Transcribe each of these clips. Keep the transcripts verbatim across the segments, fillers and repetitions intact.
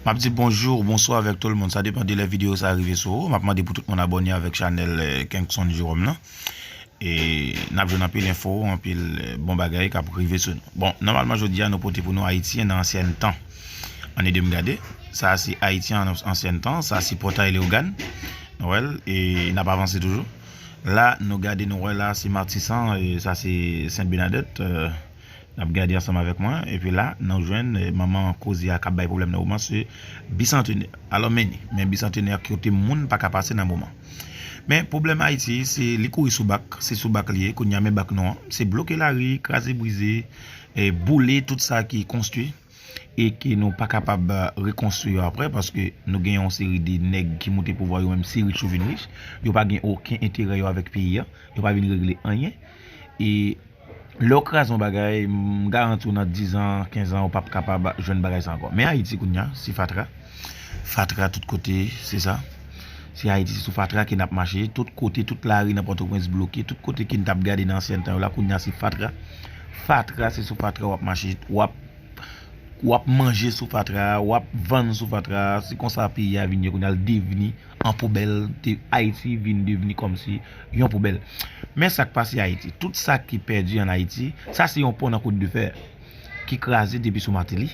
M ap di bonjou, bonswa avèk tout moun. Sa depann de lè videyo sa rive sou ou. M ap mande pou tout moun abòne avèk chanèl eh, Kengson Jerome nan. E n ap jwenn anpil enfo, anpil eh, bon bagay k ap rive sou nou. Bon, nòmalman jodi a nou pote pou nou Ayiti nan ansyen tan. Ann ede m gade. Sa se Ayiti an ansyen tan, sa se Pòtay Leyogàn. Nou wè l, e n ap avanse toujou. La, nou gade, nou wè la, se Matisan, e sa se Sent Benadèt. N ap gade ansanm avèk mwen. Epi la, nou jwenn eh, manman koze a k ap bay pwoblèm nan moman, se bisantenè. Alò, men ni, men bisantenè a kote moun pa ka pase nan moman. Men pwoblèm Ayiti, se li kouri sou bak, se sou bak li ye, kounye a men bak nou an, se bloke lari, kraze brize, eh, boule tout sa ki konstwi e ke nou pa kapab eh, rekonstwi yo apre, paske nou gen yon seri de nèg ki moute pouvwa yo menm se rich yo vin rich, yo pa gen okenn enterè yo avèk peyi a, yo pa vin regle anyen. E lè w kraze yon bagay, m garanti w nan diz an, kenz an, ou p ap kapab jwenn bagay sa ankò. Men Ayiti kounye a, se fatra. Fatra tout kote, se sa. Se Ayiti, se sou fatra ke n ap mache. Tout kote, tout lari nan Pòtoprens bloke. Tout kote ke n t ap gade nan ansyen tan yo la, kounye a se fatra. Fatra, se sou fatra w ap mache. W ap w ap manje sou fatra a, w ap vann sou fatra a, se konsa peyi a vin ye kounye a, l devni an poubèl, te, Ayiti vin devni kòmsi yon poubèl. Men sa k pase Ayiti, tout sa ki pèdi ann Ayiti, sa se yon pon nan Côte de Fer ki kraze depi sou Martelly,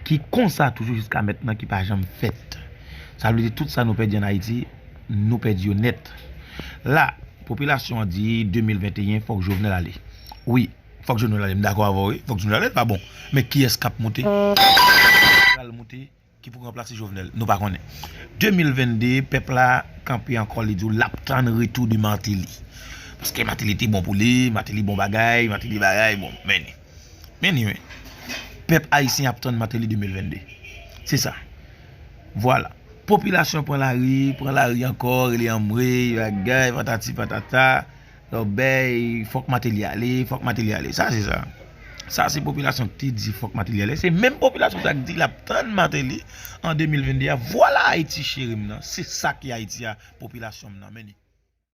ki konsa toujou jiska mentnan, ki pa janm fèt. Sa vle di tout sa nou pèdi ann Ayiti, nou pèdi yo nèt. La, popilasyon an di de mil venteyen fòk Jovenel ale. Wi, fòk Jovenel ale, m dakò avè w, wi, fòk Jovenel ale, l pa bon. Men kiyès k ap moute? Pral moute, ki pou ranplase Jovenel? Nou pa konnen. De mil vennde, pèp la kanpe ankò, li di w l ap tann retou de Martelly. Paske Martelly te bon pou li, Martelly bon bagay, Martelly bagay, bon, men ni. Men ni, wi. Pèp ayisyen ap tann Martelly de mil vennde. Se sa. Vwala. Popilasyon pran lari, pran lari ankò, rele anmwey, bagay, patati patata. Lòbèy, fòk Martelly ale, fòk Martelly ale. Sa se sa. Sa se popilasyon ki te di fòk Martelly ale. Se menm popilasyon sa ki di l ap tann Martelly an de mil vennde a. Vwala Ayiti cheri m nan. Se sa ki Ayiti a, popilasyon m nan. Men ni.